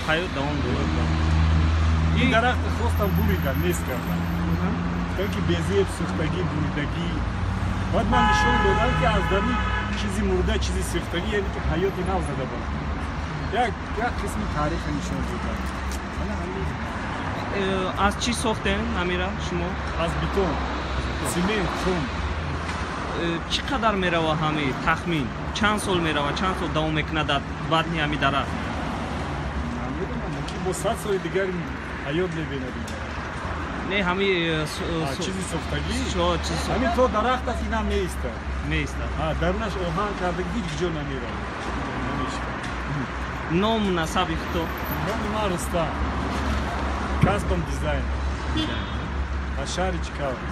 Ҳаёт давом дорад. Ин дарахт хостам буридан, нест кардам, гуфтам ки безеб, сӯхтагӣ, буридагӣ. Баъд ман нишон додам, ки аз даруни чизи мурда, чизи сӯхтагӣ, яъне ки ҳаёти нав зада барад. Як қисми тариха нишон додам. Ана ҳамин. Аз чӣ сохтем ҳамира шумо? Аз бетон, цемент, хум. Чӣ қадар мерава ҳами, тахмин чанд сол мерава, чанд сол давом мекунад дар бадни ҳами дарахт? Намедонам, мумкин бо 100 соли дигар ҳаёт мебинад ин дарахт. Не, ҳами чизи сохтагӣ. Чизи ҳамин то дарахт аст, инам меистад. Меистад. Дарунаш оҳан карда, ҳеҷ ҷо намеравад, намешикад. Ному насаби худто? Номи ман Рустам, касбам дизайн, аз шаҳри Чикаго.